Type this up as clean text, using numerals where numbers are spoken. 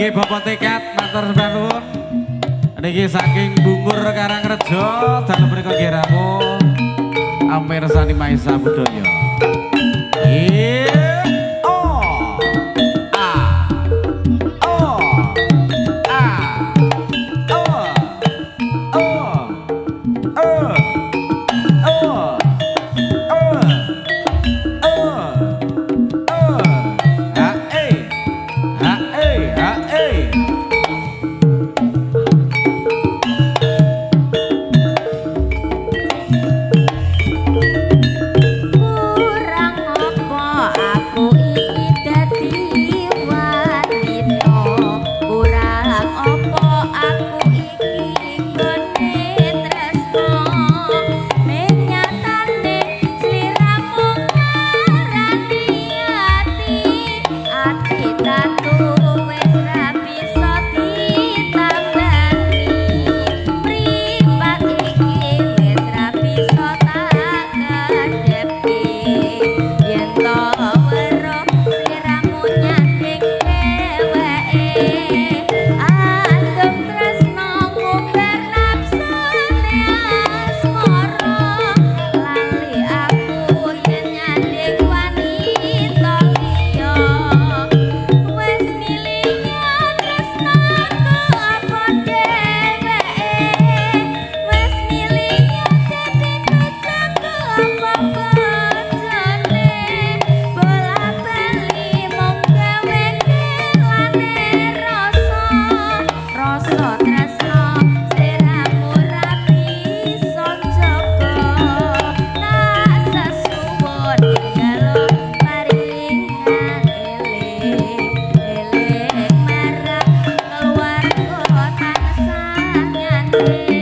Nggih Bapak Tekad matur sembah nuwun. Niki saking Bungur Karangrejo dalem mriku nggih rawuh amirsani Maesa Budaya. Nggih. Oh. A. O. A. O. O. O. O. O. O. O. A E. A E. A E. Kurang apa aku iki dadi wanita, kurang apa aku iki nggone tresno, menyatane sliramu marani ati, ati tatu wis ra bisa ditambani, mripat iki wis ra bisa tak kadhepi, yen to weruh sliramu nyanding dheweke, andum tresno ngumbar nafsune asmara, lali aku yen nyanding wanita liya, wis milih tresnaku apa dheweke, wis milih dadi bojoku apa bojone, bola-bali mung gawe kelane rasa, rasa tresno sliramu ra bisa njaga, tak sesuwun njaluk paringan eling, eling marang keluarga tansah nyanding.